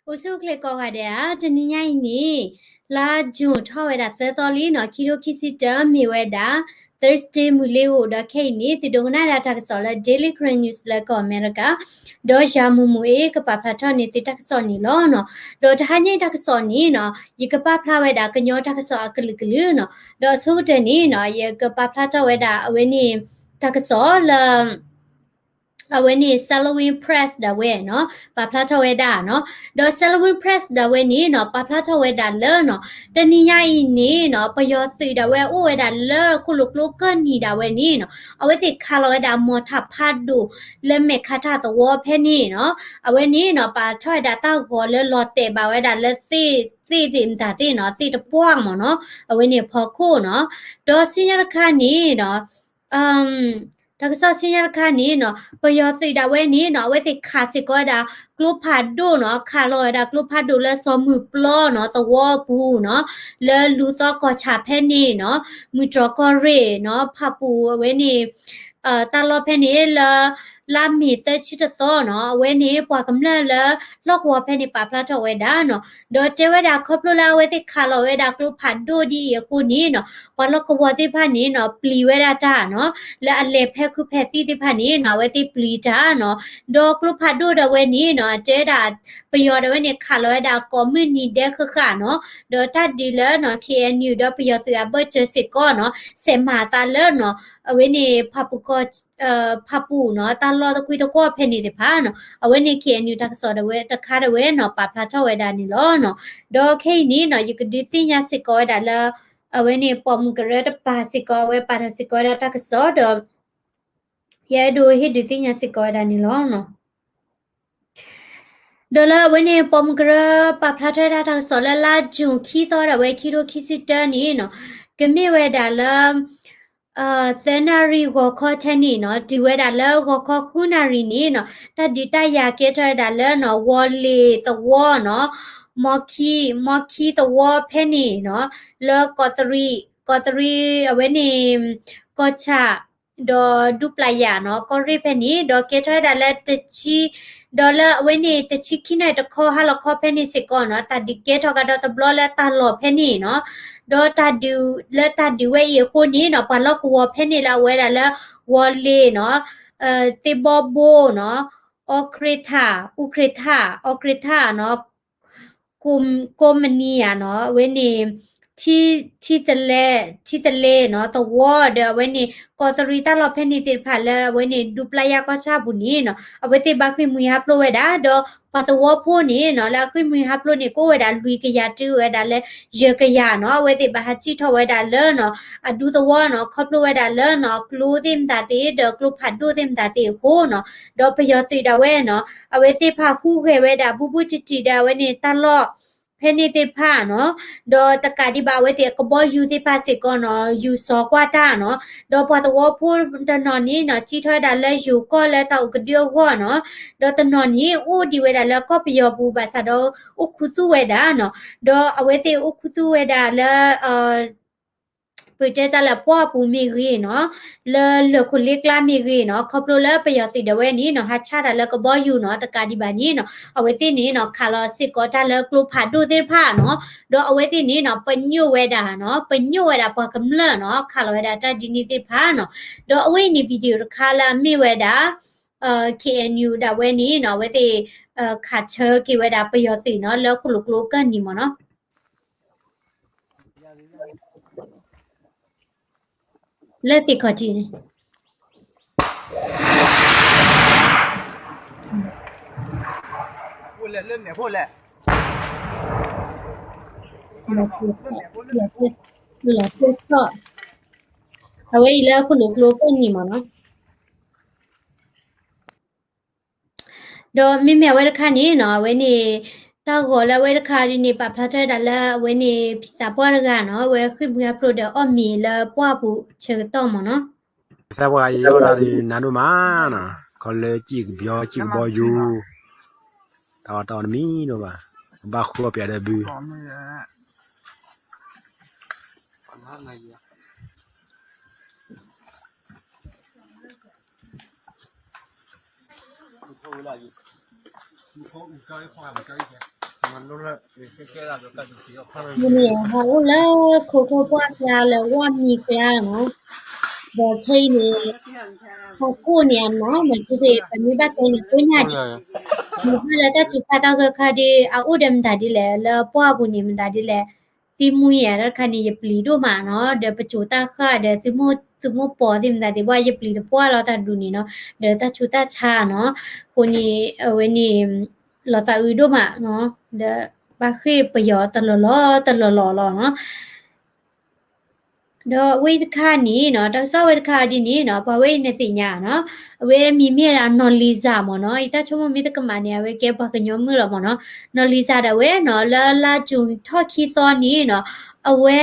အိၣ်ဆူၣ်အိၣ်ချ့ကိးဂၤဒဲးဧါ, တနံၤညါအံၤန့ၣ် လါ June ထီၣ်ဝဲဒၣ်သၢသီလံနီၤ, ခံထိခံဆံတၢ မ့ၢ်ဝဲဒၣ် Thursday မုၢ်လ့ၤဧိၤ, ဒီးခဲအံၤန့ၣ် သုဒိကနၣ်ဒၣ်တၢ်ကစီၣ်လၢ Daily Karen News လၢကီၢ်အမဲရကၤ, ဒီးယၤမူးမူးအ့ၣ် ကပာ်ဖျါထီၣ်န့ၢ်သုတၢ်ကစီၣ်န့ၣ်လီၤနီၤ. ဒီးတဟါညါအံၤတၢ်ကစီၣ်န့ၣ်နီၤ, ယကပာ်ဖျါဝဲဒၣ်ကညီတၢ်ကစီၣ်အကလုာ်ကလုာ်နီၤ. ဒီးအဆိကတၢၢ်န့ၣ်နီၤ, ယကပာ်ဖျါထီၣ်ဝဲဒၣ်အဝဲန့ၣ် တၢ်ကစီၣ်လၢ အဝဲန့ၣ် Salween Press ဒၣ်ဝဲနီၤ, ပာ်ဖျါထီၣ်ဝဲဒၣ်နီၤ. ဒီး Salween Press ဒၣ်ဝဲန့ၣ်နီၤ, ပာ်ဖျါထီၣ်ဝဲဒၣ်လၢနီၤ, တနံၤညါအံၤန့ၣ်နီၤ, ပယီၤသုးဒၣ်ဝဲအိၣ်ဝဲဒၣ်လၢဃိၣ်လိာ်ကျိကၢၢ်နံၤဒၣ်ဝဲန့ၣ်နီၤ, အဝဲသ့ၣ်ခးလီၤဝဲဒၣ်မီၢ်ထၣ်ဖးဒိၣ်လၢမဲာ်ခးထၣ်သဝီဖဲန့ၣ်နီၤ. အဝဲန့ၣ်နီၤ, ပာ်ထီၣ်ဝဲဒၣ်တၢ်ဂီၤလၢလီၤတဲာ်ဘၣ်ဝဲဒၣ်လၢသ့ၣ် သ့ၣ်သ့ၣ်မတၤသ့ၣ်နီၤ, သ့ၣ်တပှၢ်မ့ၢ်နီၤ, အဝဲန့ၣ်အဖီခိၣ်နီၤ. ဒီးဆူညါတခါန့ၣ်နီၤ တၢ်ကစီၣ်ဆူညါတခါန့ၣ်နီၤ, ပယီၤသုးဒၣ်ဝဲန့ၣ်နီၤ, အဝဲသ့ၣ်ခးစ့ၢ်ကီးဝဲဒၣ်ကျိဖးဒိၣ်နီၤ, ခးလီၤဝဲဒၣ်ကျိဖးဒိၣ်လၢစီၤမုၢ်ပျီနီၤ, သဝီပူၤနီၤ, လၢလူၤသီကီၢ်ဆၣ်ဖဲန့ၣ်နီၤ, မုၢ်တြီၢ်ကီၢ်ရ့ၣ်နီၤ, ဖၣ်ပူၣ်အဝဲန့ၣ် တၢ်လီၢ်ဖဲန့ၣ်လၢ လါမ့ၤသၢဆံတသီနီၤ, အဝဲန့ၣ်ပှၤကမျၢၢ်လၢလီၢ်ကဝီၤဖဲန့ၣ်ပာ်ဖျါထီၣ်ဝဲဒၣ်နီၤ. ဒီးတဲဝဲဒၣ်ခီဖျိလၢအဝဲသ့ၣ်ခးလီၤဝဲဒၣ်ကျိဖးဒိၣ်ဒ်အံၤအဃိန့ၣ်နီၤ, ပှၤလီၢ်ကဝီၤသ့ၣ်တဖၣ်န့ၣ်နီၤ, ပျံၤဝဲဒၣ်တၢ်နီၤ, လၢအလဲၤဖဲခုဖဲသံသ့ၣ်တဖၣ်န့ၣ်နီၤ, အဝဲသ့ၣ်ပျံၤတၢ်နီၤ. ဒီးကျိဖးဒိၣ်ဒၣ်ဝဲန့ၣ်နီၤ, တဲဝဲဒၣ် ပယီၤဒၣ်ဝဲန့ၣ် ခးလီၤဝဲဒၣ်ကိးမုၢ်နံၤဒဲးဃၣ်ဃၣ်နီၤ, ဒီးတၢ်ဒုးလၢနီၤ K N U ဒီးပယီၤသုးအဘၢၣ်စၢၤစ့ၢ်ကီးနီၤ, ဆဲးမၤအသးလၢနီၤ, အဝဲန့ၣ် ဖၣ်ပူၣ်ကီၢ် ဖၣ်ပူၣ်နီၤ, တၢ်လီၢ်တကွံတကွီၢ်ဖဲန့ၣ်သ့ၣ်တဖၣ်နီၤ, အဝဲန့ၣ် K N U တၢ်ကစီၣ်ဒၣ်ဝဲတခါဒၣ်ဝဲနီၤ, ပာ်ဖျါထီၣ်ဝဲဒၣ်န့ၣ်လီၤနီၤ. ဒီးခဲအံၤန့ၣ်နီၤ, ယကဒုးသ့ၣ်ညါစ့ၢ်ကီးဝဲဒၣ်လၢ အဝဲန့ၣ်ပိာ်မုၣ်ကရၢတပၤစ့ၢ်ကီး အဝဲပာ်ထီၣ်စ့ၢ်ကီးဝဲဒၣ်တၢ်ကစီၣ်ဒီး ယအဲၣ်ဒိးဟ့ၣ်ဒုးသ့ၣ်ညါစ့ၢ်ကီးဝဲဒၣ်န့ၣ်လီၤနီၤ. ဒီးလၢအဝဲန့ၣ် ပိာ်မုၣ်ကရၢပာ်ဖျါထီၣ်ဝဲဒၣ်တၢ်ကစီၣ်လၢလါ June ခံသီဒၣ်ဝဲ ခံထိခံဆံတၢန့ၣ်နီၤ, ကမ့ၢ်ဝဲဒၣ်လၢ သၢနၣ်ရံၣ်ဂီၤခီထဲန့ၣ်နီၤ, တုၤဝဲဒၣ်လၢဂီၤခီဃုနၣ်ရံၣ်န့ၣ်နီၤ, တၢ်ဒုးတၢ်ယၤကဲထီၣ်ဝဲဒၣ်လၢနီၤ ဝီၤလ့ၤသဝီနီၤ, မီခံ မီခံသဝီဖဲန့ၣ်နီၤ, လၢကီးတရံး ကီးတရံးအဝဲန့ၣ် ကီၢ်ဆၣ် ဒီးဒူပျၢ်ယၣ်နီၤ, ကီၢ်ရ့ၣ်ဖဲန့ၣ်, ဒီးကဲထီၣ်ဝဲဒၣ်လၢတဆံ, ဒီးလၢအဝဲန့ၣ် တဆံခံနၣ်ရံၣ်တခီဟါလီၤခီဖဲန့ၣ်စ့ၢ်ကီးနီၤ, တၢ်ဒုးကဲထီၣ်ကဒီးတဘျီလၢတၢ်လီၢ်ဖဲန့ၣ်နီၤ, ဒီးတၢ်ဒုးလၢတၢ်ဒုးဝဲအံၤအဃိန့ၣ်နီၤ, ပှၤလီၢ်ကဝီၤဖဲန့ၣ်လၢအဝဲဒၣ်လၢ ဝီၤလ့ၤနီၤ, သ့ၣ်ဘီဘိနီၤ, အီခရ့ထၣ်, အူခရ့ထၣ်, အီခရ့ထၣ်နီၤ, ကိးမနံၤယါနီၤ, အဝဲန့ၣ် ထံ, ထံသလဲ, ထံသလဲနီၤ, သဝီဒီးအဝဲန့ၣ် ကီးတရံးတၢ်လီၢ်ဖဲန့ၣ်သ့ၣ်တဖၣ်လၢအဝဲန့ၣ် ဒူပျၢ်ယၣ်ကီၢ်ဆၣ်ပူၤန့ၣ်နီၤ, အဝဲသ့ၣ်ဘၣ်ဃ့ၢ်မှံဟးဖျိးဝဲဒၣ်, ဒီးပှၤသဝီဖိန့ၣ်နီၤ, လၢအဃ့ၢ်မှံဟးဖျိးန့ၣ် ကအိၣ်ဝဲဒၣ်လွံၢ်ကယၤတုၤဝဲဒၣ်လၢ ယဲၢ်ကယၤနီၤ, အဝဲသ့ၣ်ဘၣ်ဟးစံၣ်ထီၣ်ဝဲဒၣ်လၢနီၤ, အဒူသဝီနီၤ, ခီဖျိဝဲဒၣ်လၢနီၤ, ကျိသ့ၣ်မတၤသ့ၣ် ဒီးကျိဖးဒိၣ်သ့ၣ်မတၤသ့ၣ်အဃိနီၤ, ဒီးပယီၤသုးဒၣ်ဝဲနီၤ, အဝဲသ့ၣ်တဖၣ်ဟူးဂဲၤဝဲဒၣ် ဘူးဘူးတံၢ်တံၢ်ဒီးအဝဲန့ၣ်တၢ်လီၢ် ဖဲန့ၣ်သ့ၣ်တဖၣ်နီၤ, ဒီးတကးဒံးဘၣ်အဝဲသ့ၣ်အကဘီယူၤသ့ၣ်တဖၣ်စ့ၢ်ကီးနီၤ, ယူၤစီၤကွၢ်တၢ်နီၤ, ဒီးပှၤသဝီဖိတနီၤန့ၣ်နီၤ, စံၣ်ထီၣ်ဝဲဒၣ်လၢယိၤကီၢ်လၢတၢ်အိၣ်ကဒုအဂီၢ်နီၤ, ဒီးတနီၤန့ၣ် အိၣ်ဒံးဝဲဒၣ်လၢကီၢ်ပယီၤပူၤ ဘၣ်ဆၣ်ဒီးအိၣ်ခူသူၣ်ဝဲဒၣ်နီၤ, ဒီးအဝဲသ့ၣ်အိၣ်ခူသူၣ်ဝဲဒၣ်လၢ ပတဲတၢ်လၢပှၢ်ပူၤမ့ၢ်ဂ့ၤနီၤ, လၢလၢၢ်ခိၣ်လ့ကျါမ့ၢ်ဂ့ၤနီၤ, ခီဖျိလၢပယီၤသုးဒၣ်ဝဲန့ၣ်နီၤ, ဟးဆါတၢ်လၢကဘီယူၤနီၤ, တကးဒံးဘၣ်န့ၣ်နီၤ, အဝဲသ့ၣ်န့ၣ်နီၤ, ခးလီၤစ့ၢ်ကီးတၢ်လၢကျိဖးဒိၣ်သ့ၣ်တဖၣ်နီၤ, ဒီးအဝဲသ့ၣ်န့ၣ်နီၤ, ပညိၣ်ဝဲဒၣ်နီၤ, ပညိၣ်ဝဲဒၣ်ပှၤကမျၢၢ်နီၤ, ခးလီၤဝဲဒၣ်တၢ်ဒ်န့ၣ်သ့ၣ်တဖၣ်နီၤ, ဒီးအဝဲအံၤန့ၣ် video တခါလၢအမ့ၢ်ဝဲဒၣ် K N U ဒၣ်ဝဲန့ၣ်နီၤ, အဝဲသ့ၣ် ခးဆၢက့ၤဝဲဒၣ်ပယီၤသုးနီၤ, လၢဃိၣ်လိာ်ကျိကၢၢ်နံၤမ့ၢ်နီၤ. လၢသ့ၣ်ခီၣ်ထံးန့ၣ် အဝဲအံၤလၢဃိၣ်လိာ်ကျိကၢၢ်နံၤမ့ၢ်နီၤ. ဒီးမ့မ့ၢ်အဝဲတခါန့ၣ်နီၤ, အဝဲန့ၣ် တၢ်ဂီၤလၢအဝဲတခါဒ်န့ၣ် ပာ်ဖျါထီၣ်ဝဲဒၣ်လၢအဝဲန့ၣ် ဖံသးပှၢ်တဂၤနီၤ, အဝဲဃ့ၢ်မှံဟးဖျိးဒီးအီၣ်မ့ၤလၢပှၢ်ပူၤဆၢကတီၢ်မ့ၢ်နီၤ. ဖံသးပှၢ်ဂၤယဲၢ်အီၣ်တၢ်ဒုးနၤဒိၣ်မးနီၤ, ခီလၢကံၣ်ကဘီ ကံၣ်ကဘီယူၤ, တၢ်အီၣ်တၢ်အီတမံၤဒိၣ်ဘၣ်, ကဘၣ်ဃုအီၣ်ပၠးဒီးဘု မုၢ်ထီၣ်အူကၢအံၤ ခွါမုၢ်ကၢအံၤ မ့ၢ်န့ၣ် ဟးအိၣ်လၢခိခိၣ်ပှၢ်ကျါလၢဝၢ်မံၤကျါနီၤ, ဒီးခဲအံၤန့ၣ် ဟးကိၣ်န့ၢ်အနီၤ မ့ၢ်သုသ့ၣ် ပမ့ၢ်ဘၣ်တဲန့ၣ် ကိညၣ်ဒံး, မ့ၢ်ဘၣ်လၢတၢ်စူၤခါတၢ်ဂၢၢ်ခါဒီး အအိၣ်ဒီးမတၤဒ်လဲၣ် လၢပှၢ်ပူၤန့ၣ် မတၤဒ်လဲၣ်, သံမူယဲၢ်တၢ်တခါန့ၣ် ယပျံၤဒိၣ်မးနီၤ, ဒီးပစိၤတၢ်ဃၢ်ဒီး သုမိၢ်ပိာ်သ့ၣ်မတၤသ့ၣ်ဘၣ် ယပျံၤတပှၢ်လီၤတၢ်ဒုးန့ၣ်နီၤ, ဒီးတၢ်ဆူးတၢ်ဆါနီၤ, အဃိန့ၣ် အဝဲန့ၣ် လီၤသးအုးဒိၣ်မးနီၤ, ဒီးဘၣ်ဃ့ၢ်ပယီၤတလီၢ်လီၢ်တလီၢ်လီၢ်လီၤနီၤ. ဒီးအဝဲတခါန့ၣ်နီၤ တၢ်ကစီၣ်ဝဲတခါဒ်န့ၣ်နီၤ ပှၤဝဲအံၤနသ့ၣ်ညါနီၤ, အဝဲမံၤမ့ၢ်ဝဲဒၣ်နီၢ်လံၤစၢ်မ့ၢ်နီၤ, ယတၢ်ဆိကမိၣ်မ့ၢ်တကမၣ်န့ၣ် အဝဲကဲပှၤကညီမုၣ်လီၤမ့ၢ်နီၤ, နီၢ်လံၤစၢ်ဒၣ်ဝဲနီၤ လၢလါကၠူၣ်ထီၣ်ခံသီန့ၣ်နီၤ, အဝဲ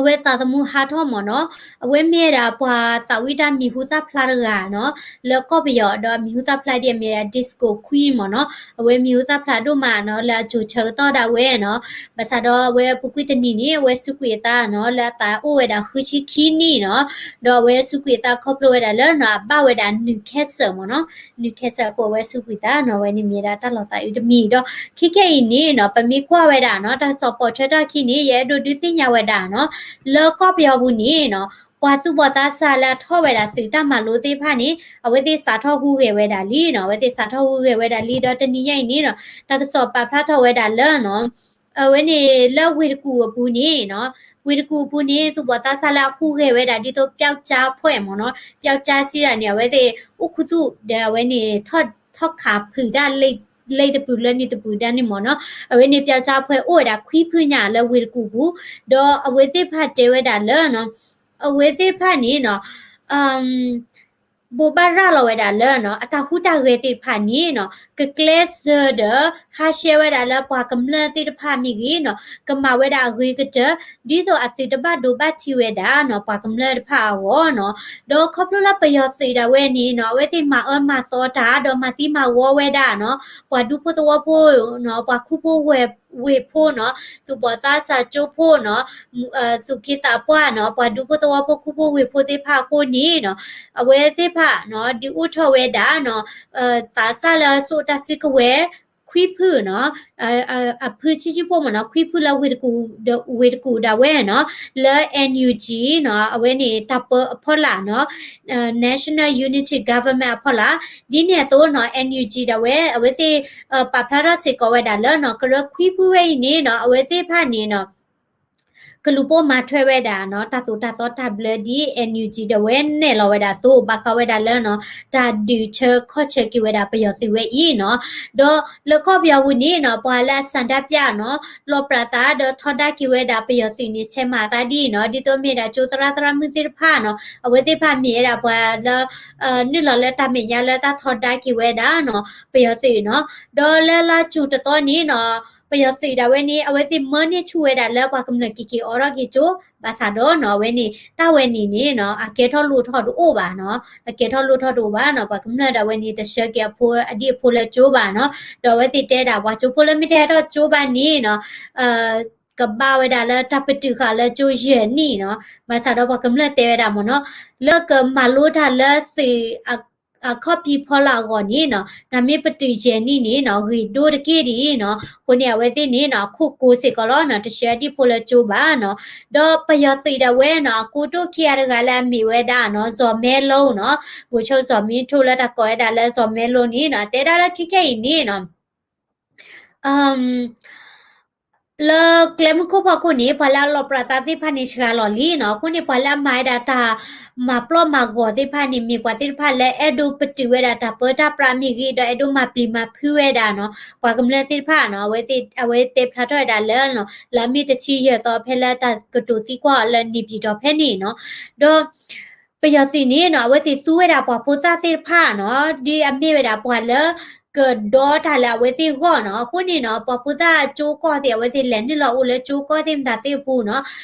အဝဲသးသမူဟးထီၣ်မ့ၢ်နီၤ, အဝဲမ့ၢ်ဝဲဒၣ်ပှၤသးဝံၣ်တၢ်မံၤဟူသၣ်ဖျါတဂၤနီၤ, လၢကီၢ်ပယီၤဒီးမံၤဟူသၣ်ဖျါဒ်အမ့ၢ်ဝဲဒၣ် Disco Queen မ့ၢ်နီၤ, အဝဲမံၤဟူသၣ်ဖျါဒိၣ်မးနီၤ လၢအစိၤဆၢကတီၢ်ဒၣ်ဝဲနီၤ, ဘၣ်ဆၣ်ဒီးအဝဲပူၤကွံာ်တနံၤန့ၣ် အဝဲစူးကွံာ်အသးနီၤ လၢအသးအိၣ်ဝဲဒၣ်ဃုဆံခံနံၣ်နီၤ, ဒီးအဝဲစူးကွံာ်အသးခီဖျိဝဲဒၣ်လၢနီၤ အဘၣ်ဝဲဒၣ် နူၤကဲစၢၣ် မ့ၢ်နီၤ, နူၤကဲစၢၣ်အဃိ အဝဲစူးကွံာ်သးနီၤ, အဝဲန့ၣ်မ့ၢ်ဝဲဒၣ်တၢ်လီၤသးအုးတမံၤဒီး ခဲခဲအံၤန့ၣ်နီၤ ပမ့ၢ်ကွၢ်ဝဲဒၣ်နီၤ တၢ်ကစီၣ်ပိာ်ထွဲထီၣ်အခံန့ၣ် ယအဲၣ်ဒိးဒုးသ့ၣ်ညါဝဲဒၣ်နီၤ, လၢကီၢ်ပယီၤပူၤန့ၣ်နီၤ ပှၤသူၣ်ဘီၣ်သးစၢ်လၢအထီၣ်ဝဲဒၣ်သုးတၢ်မၤလိသ့ၣ်တဖၣ်န့ၣ် အဝဲသ့ၣ်စးထီၣ်ဟူးဂဲၤဝဲဒၣ်လံနီၤ, အဝဲသ့ၣ်စးထီၣ်ဟူးဂဲၤဝဲဒၣ်လံ ဒီးတနံၤညါအံၤန့ၣ်နီၤ တၢ်ကစီၣ်ပာ်ဖျါထီၣ်ဝဲဒၣ်လၢနီၤ အဝဲန့ၣ်လၢဝ့ၢ်တကူၣ်အပူၤန့ၣ်နီၤ, ဝ့ၢ်တကူၣ်အပူၤန့ၣ် သူၣ်ဘီၣ်သးစၢ်လၢအဟူးဂဲၤဝဲဒၣ်ဒ်သိး ပျောက်ကြားအဖွဲ့ မ့ၢ်နီၤ, ပျောက်ကြား စံးဒၣ်န့ၣ် အဝဲသ့ၣ်အိၣ်ခူသူၣ်ဒီးအဝဲန့ၣ် ထီၣ်ခးဖုးတၢ်လံာ်တပူၤလၢန့ၣ်တပူၤဒၣ်န့ၣ်မ့ၢ်နီၤ, အဝဲန့ၣ် ပျောက်ကြားအဖွဲ့ အိၣ်ဝဲဒၣ်ခွံဖုညါလၢဝ့ၢ်တကူၣ်ပူၤ, ဒီးအဝဲသ့ၣ်တဖၣ်တဲဝဲဒၣ်လၢနီၤ, အဝဲသ့ၣ်တဖၣ်န့ၣ်နီၤ ဘိးဘၣ်ရၤလီၤဝဲဒၣ်လၢနီၤ အတၢ်ဟူးတၢ်ဂဲၤသ့ၣ်တဖၣ်န့ၣ်နီၤ ကကျဲးစၢးဒီး ဟးဆှဲးဝဲဒၣ်လၢပှၤကမျၢၢ်သ့ၣ်တဖၣ်မ့ၢ်ဂ့ၤနီၤ ကမၤဝဲဒၣ်အဂ့ၤကတၢၢ် ဒ်သိးအသုးတဘၣ်ဒိဘၣ်ထံးဝဲဒၣ်နီၤ ပှၤကမျၢၢ်တဖၣ်အဂီၢ်နီၤ, ဒီးခီဖျိလၢပယီၤသုးဒၣ်ဝဲန့ၣ်နီၤ အဝဲသ့ၣ်မၤအၢမၤသီတၢ် ဒီးမၤသံမၤဝီဝဲဒၣ်နီၤ ပှၤဒူဖိသဝီဖိနီၤ ပှၤခူဖိဝ့ၢ်ဖိနီၤ သူၣ်ဘီၣ်သးစၢ်ကၠိဖိနီၤ သူၣ်က့သးပှၢ်နီၤ ပှၤဒူဖိသဝီဖိခူဖိဝ့ၢ်ဖိသ့ၣ်တဖၣ်အဃိန့ၣ်နီၤ အဝဲသ့ၣ်တဖၣ်နီၤ ဒုးအိၣ်ထီၣ်ဝဲဒၣ်နီၤ သးစၢ်လၢစိာ်တၢ်စုကဝဲၤ ခွံဖုနီၤ အဖုဆံးဆံးဖိမ့ၢ်နီၤ ခွံဖုလၢဝ့ၢ်တကူၣ်ဒၣ်ဝဲနီၤ လၢ NUG နီၤ အဝဲန့ၣ်တၢ်ပၢအဖီလာ်နီၤ National Unity Government အဖီလာ် ဒ်န့ၣ်အသိးနီၤ NUG ဒၣ်ဝဲ အဝဲသ့ၣ် ပာ်ဖျါထီၣ်စ့ၢ်ကီးဝဲဒၣ်လၢနီၤ ကရၢခွံဖုဝဲအံၤန့ၣ်နီၤ အဝဲသ့ၣ်တဖၣ်န့ၣ်နီၤ ကလူၤပိာ်မၤထွဲဝဲဒၣ်နီၤ တၢ်သိၣ်တၢ်သီတၢ်ဘျၢဒ် NUG ဒၣ်ဝဲနဲၣ်လီၤဝဲဒၣ်အသိး ဘၣ်ဃးဝဲဒၣ်လၢနီၤ တၢ်ဒုးဆၢခီၣ်ဆၢက့ၤဝဲဒၣ်ပယီၤသုးဝဲအံၤနီၤ ဒီးလၢကီၢ်ပယီၤပူၤန့ၣ်နီၤ ပှၤလၢအဆန္ဒပြနီၤ လီၤပြးသးဒီးထီဒါက့ၤဝဲဒၣ်ပယီၤသုးန့ၣ် ဆဲးမၤအသးဒ်အံၤနီၤ ဒ်သိးမ့ၢ်ဒၣ်ကၠိသရၣ်သရၣ်မုၣ်သ့ၣ်တဖၣ်နီၤ အဝဲသ့ၣ်တဖၣ်မ့ၢ်ဝဲဒၣ်ပှၤလၢ နုာ်လီၤလၢတၢ်မဲာ်ညါလၢတၢ်ထီဒါက့ၤဝဲဒၣ်နီၤ ပယီၤသုးနီၤ ဒီးလၢလါကၠူၣ်တသီန့ၣ်နီၤ ပယီၤသုးဒၣ်ဝဲန့ၣ် အဝဲသ့ၣ်မၢန့ၢ်ဆူၣ်ဝဲဒၣ်လၢပှၤကမျၢၢ်က့ၤက့ၤအိးထီၣ်က့ၤကၠိ ဘၣ်ဆၣ်ဒီးနီၤ အဝဲန့ၣ် တၢ်ဝဲန့ၣ်န့ၣ်နီၤ အကဲထီၣ်လိၣ်ထီၣ်တအိၣ်ဘၣ်နီၤ အကဲထီၣ်လိၣ်ထီၣ်တအိၣ်ဘၣ်နီၤ ပှၤကမျၢၢ်ဒၣ်ဝဲန့ၣ် တဆှၢက့ၤအဖိအဒံၣ်အဖိလၢကၠိဘၣ်နီၤ ဒီးအဝဲသ့ၣ်တဲဒၣ် ပှၤကၠိဖိလၢမ့ၢ်တဟဲထီၣ်ကၠိဘၣ်န့ၣ်နီၤ ကဘၣ်ဝဲဒၣ်လၢတၢ်ပတုာ်ဃာ်လၢကၠိယဲၢ်နံၣ်နီၤ ဘၣ်ဆၣ်ဒီးပှၤကမျၢၢ်တဲဝဲဒၣ်မ့ၢ်နီၤ လၢကမၤလိတၢ်လၢသုး အခီၣ်ဖံးဖီလာ်အဂီၢ်န့ၣ်နီၤ တၢ်မ့ၢ်ပတုာ်ယဲၢ်နံၣ်န့ၣ်နီၤ ဂ့ၤဒိၣ်တက့ၢ်ဒ်အံၤနီၤ အဃိန့ၣ် အဝဲသ့ၣ်န့ၣ်နီၤ အခိၣ်ကိးစ့ၢ်ကီးလီၤနီၤ တဆှၢအဒံၣ်ဖိလၢကၠိဘၣ်နီၤ ဒီးပယီၤသုးဒၣ်ဝဲနီၤ အကိတိာ်ခံဂၤတဂၤလၢအမ့ၢ်ဝဲဒၣ်နီၤ စီၤမဲလိနီၤ ဗိုလ်ချုပ် ဇော်မင်းထွန်း လၢတၢ်ကိးဝဲဒၣ်လၢ စီၤမဲလိန့ၣ်နီၤ တဲဒၣ်လၢခဲခဲအံၤန့ၣ်နီၤ လၢကျဲမုၢ်ခိၣ်ဖီခိၣ်န့ၣ် ပှၤလၢအလီၤပြးသးသ့ၣ်တဖၣ်န့ၣ် စှၤလီၤလံနီၤ အဃိန့ၣ် ပှၤလၢအမၤဝဲဒၣ်တၢ်မၤပျီၢ်မၤဂီၤသ့ၣ်တဖၣ်န့ၣ် မ့ၢ်ပှၤသ့ၣ်တဖၣ်လၢအဲၣ်ဒိးပတုာ်ဝဲဒၣ်တၢ်ပၢတၢ်ပြးမ့ၢ်ဂ့ၤ ဒီးအဲၣ်ဒိးမၤပျံၤမၤဖုးဝဲဒၣ်နီၤ ပှၤကမျၢၢ်သ့ၣ်တဖၣ်နီၤ အဝဲသ့ၣ် အဝဲတဲဖျါထီၣ်ဝဲဒၣ်လၢ လၢအမ့ၢ်တဆံယဲၢ်သီဖဲလၢတၢ်ကတိၤသံကွၢ်အီၤလၢ နေပြည်တော် ဖဲန့ၣ်နီၤ ဒီး ပယီၤသုးန့ၣ်နီၤ အဝဲသ့ၣ်သူဝဲဒၣ်ပှၤဖိသၣ်သ့ၣ်တဖၣ်နီၤ ဒ်အမ့ၢ်ဝဲဒၣ်ပှၤလၢ ကဒီတၢ်လၢအဝဲသ့ၣ်ဂီၢ်နီၤ အဃိန့ၣ်နီၤ ပှၤဖိသၣ်ကၠိကီၢ်သ့ၣ် အဝဲသ့ၣ်လဲၤနုာ်လီၤအိၣ်လၢကၠိကီၢ်သ့ၣ်မတၤသ့ၣ်အပူၤနီၤ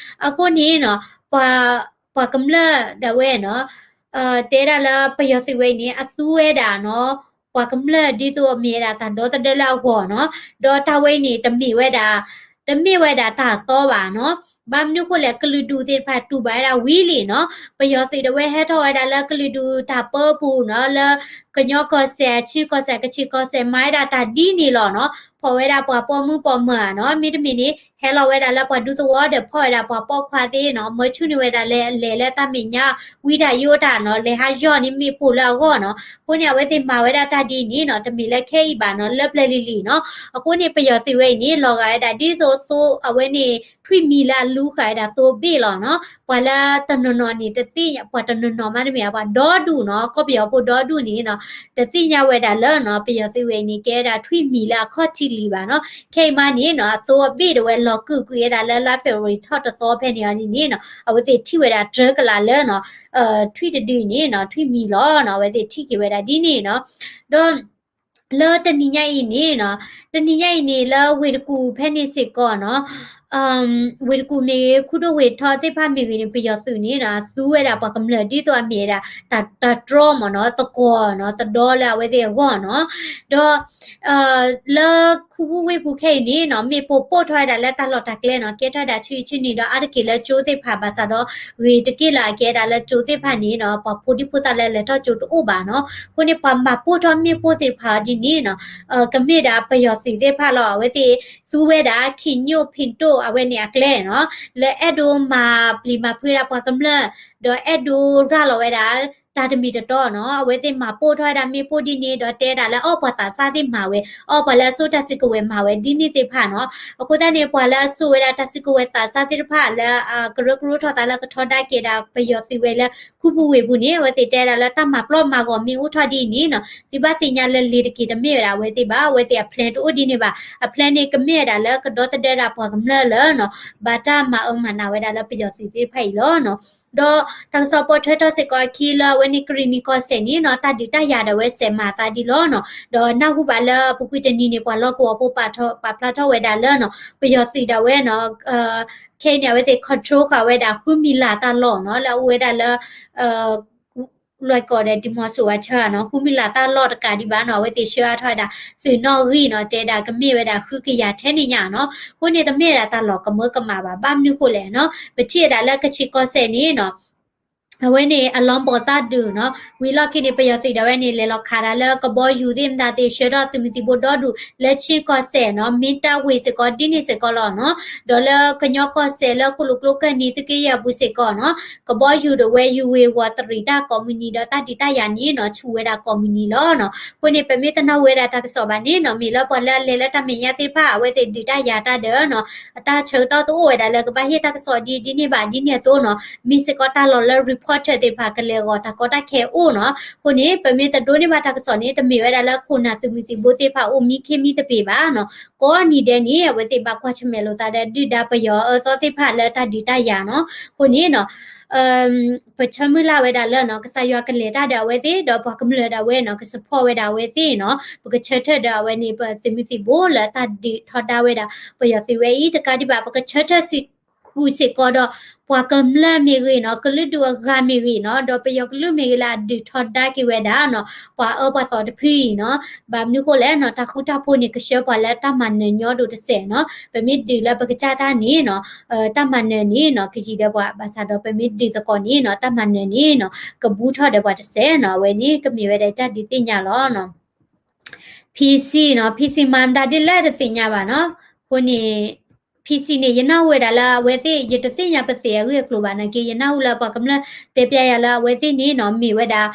အဃိန့ၣ်နီၤ ပှၤ ပှၤကမျၢၢ်ဒၣ်ဝဲနီၤ တဲဒၣ်လၢပယီၤသုးဝဲအံၤန့ၣ် အသူဝဲဒၣ်နီၤ ပှၤကမျၢၢ်ဒ်သိးအမ့ၢ်ဝဲဒၣ်တၢ်ဒီသဒၢလၢအဂီၢ်နီၤ ဒီးတၢ်ဝဲအံၤန့ၣ် တမ့ၢ်ဝဲဒၣ် တမ့ၢ်ဝဲဒၣ်တၢ်အသီဘၣ်နီၤ ဘၣ်မနုၤဃိလဲၣ် ကလုာ်ဒူၣ်သ့ၣ်တဖၣ်တူၢ်ဘၣ်ဝဲဒၣ်ဝံၤလံနီၤ, ပယီၤသုးဒၣ်ဝဲဟဲထီၣ်ဝဲဒၣ်လၢကလုာ်ဒူၣ်တၢ်ပၢပူၤနီၤ, လၢကညီကီၢ်စဲၣ် အ ချင်းကီၢ်စဲၣ် ကချင်ကီၢ်စဲၣ် မၤဝဲဒၣ်တၢ်ဒ်န့ၣ်လီၤနီၤ, ဖီၣ်ဝဲဒၣ်ပှၤပိာ်မုၣ်ပိာ်မၢၤနီၤ, မ့တမ့ၢ်န့ၣ် ဟဲလီၤဝဲဒၣ်လၢပှၤဒူသဝီဒီးဖီၣ်ဝဲဒၣ်ပှၤပိာ်ခွါသ့ၣ်နီၤ, မၢဆူၣ်န့ၢ်ဝဲဒၣ်လဲၤ လဲၤလၢတၢ်မဲာ်ညါ ဝံတၢ်ယိးတၢ်နီၤ, လဲၤဟးယီၢ်န့ၢ်မ့ၣ်ပိၢ်လၢအဂီၢ်နီၤ, အဃိန့ၣ် အဝဲသ့ၣ်မၤဝဲဒၣ်တၢ်ဒ်န့ၣ်နီၤ, တမ့ၢ်လၢခဲအံၤဘၣ်နီၤ, လၢပျၢၤလံၤလံၤနီၤ, အဃိန့ၣ် ပယီၤသုးဝဲအံၤန့ၣ် လီၤဂာ်ဝဲဒၣ်ဒ်သိးသိအဝဲန့ၣ် ထွံၣ်မံၤလၢအလူဃာ်ဝဲဒၣ်သိအဘ့ၣ်လီၤနီၤ, ပှၤလၢတနီၤနီၤန့ၣ် တသ့ၣ်ညါ ပှၤတနီၤနီၤမးတမ့ၢ် ပှၤဒီဒူၣ်နီၤ, ကီၢ်ပယီၤဖိဒီဒူၣ်န့ၣ်နီၤ, တသ့ၣ်ညါဝဲဒၣ်လၢနီၤ, ပယီၤသုးဝဲအံၤန့ၣ် ကဲဝဲဒၣ်ထွံၣ်မံၤလၢအခီၣ်ထံးလံၤဘၣ်နီၤ, ခဲအံၤမးန့ၣ်နီၤ, အသိအဘ့ၣ်ဒၣ်ဝဲလီၤကုာ်ကွံာ်ဝဲဒၣ်လၢ လါ February ထီၣ်တသီဖဲန့ၣ်အီၤန့ၣ်နီၤ, အဝဲသ့ၣ်ထံၣ်ဝဲဒၣ်တြၢကလးလၢနီၤ, ထွံၣ်တဒုန့ၣ်နီၤ, ထွံၣ်မံၤလီၤနီၤ, အဝဲသ့ၣ်ထံၣ်က့ၤဝဲဒၣ်ဒ်န့ၣ်နီၤ, ဒီး လၢတနံၤညါအံၤန့ၣ်နီၤ, တနံၤညါအံၤန့ၣ် လၢဝ့ၢ်တကူၣ်ဖဲန့ၣ်စ့ၢ်ကီးနီၤ, ဝ့ၢ်တကူၣ်မ့ၢ်ဂ့ၤ ခူဒိၣ်ဝ့ၢ်ထီသ့ၣ်တဖၣ်မ့ၢ်ဂ့ၤန့ၣ် ပယီၤသုးန့ၣ်နီၤ သူဝဲဒၣ်ပှၤကမျၢၢ်ဒ်သိးအမ့ၢ်ဝဲဒၣ် တၢ်တြီမ့ၢ်နီၤ, သကိးနီၤ, သဒီလၢအဝဲသ့ၣ်အဂီၢ်နီၤ, ဒီး လၢခူပူၤဝ့ၢ်ပူၤခဲအံၤန့ၣ်နီၤ, မ့ၣ်ပိၢ်ပိၢ်ထီၣ်ဝဲဒၣ်လၢတၢ်လီၢ်တၢ်ကျဲနီၤ, ကဲထီၣ်ဝဲဒၣ်ဆူဆူန့ၣ်ဒီး အါတက့ၢ်လၢကၠိသ့ၣ်တဖၣ်ဘၣ်ဆၣ်ဒီး ဂ့ၤတက့ၢ်လၢအကဲဒၣ်လၢကၠိသ့ၣ်တဖၣ်န့ၣ်နီၤ, ပှၤဖိဒံဖိသၣ်လၢလဲၤထီၣ်ကၠိတအိၣ်ဘၣ်နီၤ, အဃိန့ၣ် ပှၤမၤပိၢ်ထီၣ်မ့ၣ်ပိၢ်သ့ၣ်တဖၣ်အီၤဒ်န့ၣ်နီၤ, ကမ့ၢ်ဒၣ်ပယီၤသုးသ့ၣ်တဖၣ်လီၤ, အဝဲသ့ၣ်သူဝဲဒၣ် ခ့ၣ်ညိၣ်ဖ့ၣ်တိၣ်အဝဲန့ၣ်အကျဲနီၤ, လၢအဲၣ်ဒိးမၤပျံၤမၤဖုးဒၣ်ပှၤကမျၢၢ်, ဒီးအဲၣ်ဒိးရၤလီၤဝဲဒၣ် တၢ်တမံၤတတီနီၤ, အဝဲသ့ၣ်မၤပိၢ်ထီၣ်ဝဲဒၣ်မ့ၣ်ပိၢ်ဒ်န့ၣ် ဒီးတဲဒၣ်လၢအီၣ်ပှၤသးစၢ်သ့ၣ်မၤဝဲ, အီၣ်ပှၤလၢအစိာ်တၢ်စုကဝဲၤမၤဝဲဒ်န့ၣ်သ့ၣ်တဖၣ်နီၤ, အဃိသတးန့ၣ် ပှၤလၢအစိာ်ဝဲဒၣ်တၢ်စုကဝဲၤသးစၢ်သ့ၣ်တဖၣ်လၢ ကရၢကရိထီၣ်သးလၢကထီဒါက့ၤဒၣ်ပယီၤသုးဝဲလၢ ခူပူၤဝ့ၢ်ပူၤန့ၣ် အဝဲသ့ၣ်တဲဒၣ်လၢတၢ်မၤပျီမၤဂီၤမ့ၢ်အိၣ်ထီၣ်ဒ်အံၤန့ၣ်နီၤ, သုဘၣ်သ့ၣ်ညါလၢလ့ၤတက့ၤတမ့ၢ်ဝဲဒၣ်အဝဲသ့ၣ်ဘၣ်, အဝဲသ့ၣ်အ plan တအိၣ်ဒ်န့ၣ်ဘၣ်, အ plan န့ၣ် ကမ့ၢ်ဝဲဒၣ်လၢကဒီသဒၢဒၣ်ပှၤကမျၢၢ်လၢနီၤ, ဘၣ်တၢ်မၤအၢမၤနးဝဲဒၣ်လၢပယီၤသုးသ့ၣ်တဖၣ်အံၤလီၤနီၤ. ဒီးတၢ်ကစီၣ်ပိာ်ထွဲထီၣ်စ့ၢ်ကီးအခံလၢအဝဲန့ၣ် ကရံၣ်နံၣ်ကီၢ်စဲၣ်န့ၣ်နီၤ, တၢ်ဒုးတၢ်ယၤဒၣ်ဝဲစဲးမၤအသးဒ်လီၤနီၤ, ဒီးနၢ်ဟူဘၣ်လၢအပူၤကွံာ်တနံၤန့ၣ် ပှၤလီၢ်ကဝီၤဖိပာ်ဖျါထီၣ်ဝဲဒၣ်လၢနီၤ, ပယီၤသုးဒၣ်ဝဲနီၤ, ခဲအံၤန့ၣ် အဝဲသ့ၣ် control ဃာ်ဝဲဒၣ်ဃုမံၤလၢ်တၢ်လီၢ်နီၤ, လၢအအိၣ်ဝဲဒၣ်လၢ လွဲၢ်ကီၢ်ဒီး ဒံၣ်မီၤစိၤဝဲဆၢနီၤ, ဃုမံၤလၢ်တၢ်လီၢ်တကးဒံးဘၣ်နီၤ, အဝဲသ့ၣ်ဆှၢအါထီၣ်ဝဲဒၣ် သုးနီၣ်ဂံၢ်နီၤ, တဲဒၣ်ကမ့ၢ်ဝဲဒၣ်ဃုကယၤထဲန့ၣ်ညါနီၤ, အဃိန့ၣ် တမ့ၢ်ဝဲဒၣ်တၢ်လီၢ်ကမၢကမၣ်ဘၣ်, ဘၣ်မနုၤဃိလဲၣ်နီၤ, ပထံၣ်ဝဲဒၣ်လၢကချ့ၣ်ကီၢ်စဲၣ်န့ၣ်နီၤ အဝဲန့ၣ် အလီၤဘီၣ်သးဒုးနီၤ, ဝံၤလီၢ်ခံန့ၣ် ပယီၤသုးဒၣ်ဝဲန့ၣ် လဲၤလီၤခးဒၣ်လၢကဘီယူၤသ့ၣ်မတၤသ့ၣ် ဆှၢထီၣ်သုးမုၢ်သံၣ်ဘိဒီဒူၣ် လၢ ချင်း ကီၢ်စဲၣ်နီၤ, မ့ၢ်တၢ်ဝ့ၢ်စ့ၢ်ကီးဒ်န့ၣ်စ့ၢ်ကီးလီၤနီၤ, ဒီးလၢကညီကီၢ်စဲၣ်လၢဃိၣ်လိာ်ကျိကၢၢ်နံၤသုးက့ယဲၢ်အပူၤစ့ၢ်ကီးနီၤ, ကဘီယူၤဒၣ်ဝဲယူၤဝ့ၤဝီၤတရံးတၢ်ကိးမုၢ်နံၤဒီးတၢ်ဒုးတၢ်ယၤန့ၣ်နီၤ, ဆူၣ်ဝဲဒၣ်ကိးမုၢ်နံၤလီၤနီၤ, အဃိန့ၣ် ပမ့ၢ်တနၢ်ဟူဝဲဒၣ်တၢ်ကစီၣ်ဘၣ်န့ၣ်နီၤ, မ့ၢ်လၢပှၤလၢအလဲၤလၢတၢ်မဲာ်ညါသ့ၣ်တဖၣ် အဝဲသ့ၣ်ဒုးတၢ်ယၤတၢ်ဒီးနီၤ, အတၢ်ဆၢကတီၢ်တအိၣ်ဝဲဒၣ်လၢကဘၣ်ဟ့ၣ်တၢ်ကစီၣ်ဒ်ဒ်န့ၣ်ဘၣ်ဒ်န့ၣ်အသိးနီၤ, မ့ၢ်စ့ၢ်ကီးတၢ်လီၢ်လၢ reporter သ့ၣ်တဖၣ်ကလဲၤဂီၤတၢ်ကီတၢ်ခဲအိၣ်နီၤ, အဃိန့ၣ် ပမ့ၢ်တဒိးန့ၢ်ဘၣ်တၢ်ကစီၣ်န့ၣ် တမ့ၢ်ဝဲဒၣ်လၢခိၣ်နၢ်သုးမုၢ်သံၣ်ဘိသ့ၣ်တဖၣ်အိၣ်မံခ့မံသပ့ၤဘၣ်နီၤ, ကိးနံၤဒဲးန့ၣ် အဝဲသ့ၣ်ဘၣ်ကွၢ်ဆၢၣ်မဲာ်လိာ်သးဒီးဒုၣ်ဒါပယီၤအၢသီသ့ၣ်တဖၣ်လၢတၢ်ဒုးတၢ်ယၤနီၤ, အဃိန့ၣ်နီၤ ပဆၢမုၢ်လၢ်ဝဲဒၣ်လၢနီၤ ကစၢ်ယွၤကလဲၤတၢ်ဒီးအဝဲသ့ၣ် ဒီးပှၤကမျၢၢ်ဒၣ်ဝဲနီၤ က support ဝဲဒၣ်အဝဲသ့ၣ်နီၤ, ပကဆၢထၢၣ်ဒီးအဝဲန့ၣ် ပသုးမုၢ်သံၣ်ဘိလၢတၢ်ဒုးထီဒါဝဲဒၣ် ပယီၤသုးဝဲအံၤ တကးဒံးဘၣ် ပကဆၢထၢၣ်ဃုာ်စ့ၢ်ကီးဒီး ပှၤကမျၢၢ်မ့ၢ်ဂ့ၤနီၤ, ကလုာ်ဒူၣ်အဂၤမ့ၢ်ဂ့ၤနီၤ, ဒီးပယီၤကလုာ်မ့ၢ်ဂ့ၤလၢအဒုးထီဒါက့ၤဝဲဒၣ်နီၤ, ပှၤအၢပှၤသီတဖုအံၤနီၤ, ဘၣ်မနုၤဃိလဲၣ်နီၤ, တၢ်ဃူတၢ်ဖိးန့ၣ် ကဆှၢပှၤလၢတၢ်မၤနၢၤညီဒိၣ်တစဲးနီၤ, ပမ့ၢ်ဒုးလၢပကစၢ်တၢ်န့ၣ်နီၤ တၢ်မၤနၢၤန့ၣ်နီၤ ကယံာ်ဒီးပှၤ ဘၣ်ဆၣ်ဒီးပမ့ၢ်ဒုးသကိးန့ၣ်နီၤ တၢ်မၤနၢၤန့ၣ်နီၤ ကဘူးထီၣ်ဒီးပှၤတစဲးနီၤ, အဝဲန့ၣ်ကမ့ၢ်ဝဲဒၣ်တၢ်ဒုးသ့ၣ်ညါလီၤနီၤ. PC နီၤ, PC မၤမတၤဒ်လဲၣ်တသ့ၣ်ညါဘၣ်နီၤ, အဃိန့ၣ် PC န့ၣ် ယနၢ်ဟူဝဲဒၣ်လၢအဝဲသ့ၣ် ယတသ့ၣ်ညါပသ့ၣ်အဂ့ၢ်အကျိၤဘၣ်နာ်က့ ယနၢ်ဟူလၢပှၤကမျၢၢ်တဲပျဲယၤလၢအဝဲသ့ၣ်န့ၣ်နီၤ မ့ၢ်ဝဲဒၣ်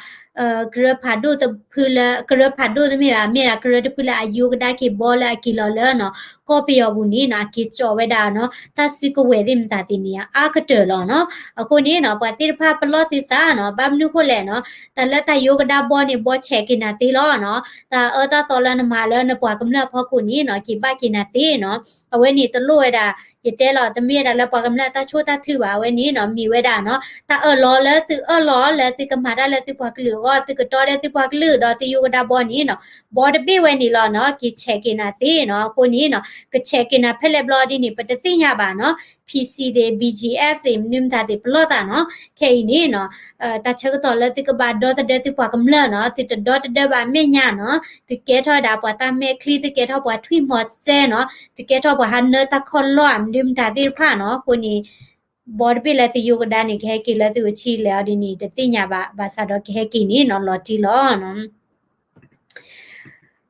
ကရၢဖးဒိၣ်တဖုလၢ ကရၢဖးဒိၣ်တမ့ၢ်ဘၣ် မ့ၢ်ဒၣ်ကရၢတဖုလၢအယိကဒါက့ၤဘီလၢအက့ၤလီၤလၢနီၤ ကီၢ်ပယီၤပူၤန့ၣ်နီၤ အက့ၤကၠီၣ်ဝဲဒၣ်နီၤ တၢ်စုကဝဲၤသ့ၣ်မတၤသ့ၣ်န့ၣ် အါကတၢၢ်လီၤနီၤ. အဃိန့ၣ်နီၤ ပှၤသ့ၣ်တဖၣ်ပလီၢ်သုသးနီၤ ဘၣ်မနုၤဃိလဲၣ်နီၤ တၢ်လၢတၢ်ယိကဒါဘီန့ၣ် ဘီဆဲးက့ၤနၤသ့လီၤနီၤ. တၢ်အၢတၢ်သီလၢနမၤလၢနပှၤကမျၢၢ်အဖီခိၣ်န့ၣ်နီၤ က့ၤဘၣ်က့ၤနၤသ့နီၤ. အဝဲန့ၣ်တလိၣ်ဝဲဒၣ် ယတဲလီၤ တမ့ၢ်ဝဲဒၣ်လၢပှၤကမျၢၢ်တၢ်ဆိၣ်တၢ်ထုဘၣ် အဝဲန့ၣ်နီၤ မ့ၢ်ဝဲဒၣ်နီၤ တၢ်အၢၣ်လီၤလၢသုအၢၣ်လီၤလၢသုကမၤတၢ်လၢသုပှၤကလုာ်အဂီၢ် သုကတီဒီးသုပှၤကလုာ်ဒီးသုယိၤကဒါဘီန့ၣ်နီၤ, ဘီတဘ့ၣ်ဝဲန့ၣ်လီၤနီၤ, က check က့ၤနၤသ့နီၤ. အဃိန့ၣ်နီၤ က check က့ၤနၤဖဲလဲၣ်ဘျီဒ်န့ၣ် ပတသ့ၣ်ညါဘၣ်နီၤ. P C သ့ၣ် B G F သ့ၣ် မနုၤမတၤသ့ၣ် ပလီၢ်သးနီၤ. ခဲအံၤန့ၣ်နီၤ တၢ်ဆၢကတီၢ်လၢသုကဘၣ်ဒီသဒၢသုပှၤကမျၢၢ်နီၤ, သုတဒီတဒၢဘၣ်မဲာ်ညါနီၤ, သုကဲထီၣ်ဝဲဒၣ်ပှၤတၢ်မဲာ်ချံ, သုကဲထီၣ်ပှၤထွံၣ်မီၤစဲနီၤ, သုကဲထီၣ်ပှၤဟးနၢတၢ်ခီၣ်လီၢ် မနုၤမတၤသ့ၣ်တဖၣ်နီၤ. အဃိန့ၣ် ဘီတဘ့ၣ်လၢသုယိၤကဒါန့ၣ် ကဟဲက့ၤလၢသုအိၣ်ဆံးလဲၣ်အီၤဒ်န့ၣ် တသ့ၣ်ညါဘၣ်, ဘၣ်ဆၣ်ဒီးကဟဲက့ၤန့ၣ်နီၤ လီၤတံၢ်လီၤနီၤ.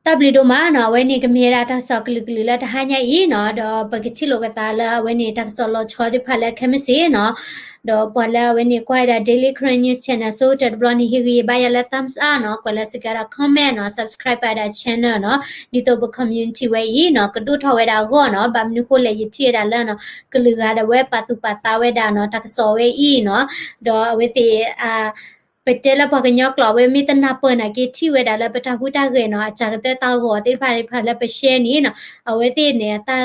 တၢ်ဘျုးဒိၣ်မးနီၤ, အဝဲန့ၣ်ကမ့ၢ်ဝဲဒၣ်တၢ်ကစီၣ်ကလုာ်ကလုာ်လၢတဟါညါအံၤနီၤ, ဒီးပကထံၣ်လိာ်က့ၤသးလၢအဝဲန့ၣ်တၢ်ကစီၣ်လီၤဆီသ့ၣ်တဖၣ်လၢခဲမုၢ်ဆ့ၣ်နီၤ. ဒီးပှၤလၢအဝဲန့ၣ်ကွၢ်ဝဲဒၣ် Daily Karen News Channel ဆိကတၢၢ်တဘျီန့ၣ် ဟ့ၣ်ဂံၢ်ဟ့ၣ်ဘါယၤလၢ thumbs up နီၤ, ကွဲးလီၤစ့ၢ်ကီးဒီး comment နီၤ, subscribe ဘၣ်ဒၣ် channel နီၤ, ဒ်သိးပ community ဝဲအံၤနီၤ ကဒိၣ်ထီၣ်ဝဲဒၣ်အဂီၢ်နီၤ. ဘၣ်မနုၤဃိလဲၣ် ယထံၣ်ဝဲဒၣ်လၢနီၤ ကလုာ်ဂၤဒၣ်ဝဲပာ်သူၣ်ပာ်သးဝဲဒၣ်နီၤ တၢ်ကစီၣ်ဝဲအံၤနီၤ, ဒီးအဝဲသ့ၣ် ပတဲလၢပှၤကညီကျိာ် အဝဲမ့ၢ်တနၢ်ပၢၢ်နာ်က့ ထံၣ်ဝဲဒၣ်လၢပတၢ်ဟူးတၢ်ဂဲၤနီၤ, အစှၤကတၢၢ်တၢ်ဂီၤသ့ၣ်တဖၣ်တဖၣ်လၢပ share န့ၣ်နီၤ, အဝဲသ့ၣ်န့ၣ် တၢ်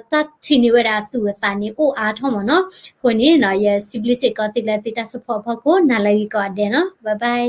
ထံၣ်န့ၢ်ဝဲဒၣ်အသူၣ်အသးန့ၣ် အိၣ်အါထီၣ်မးနီၤ. အဃိန့ၣ်နီၤ ယစံးဘျုးစ့ၢ်ကီးသုလၢသုတၢ် support အဖီခိၣ် နၤလၢအဂ့ၤကိးဂၤဒဲးနီၤ. Bye bye.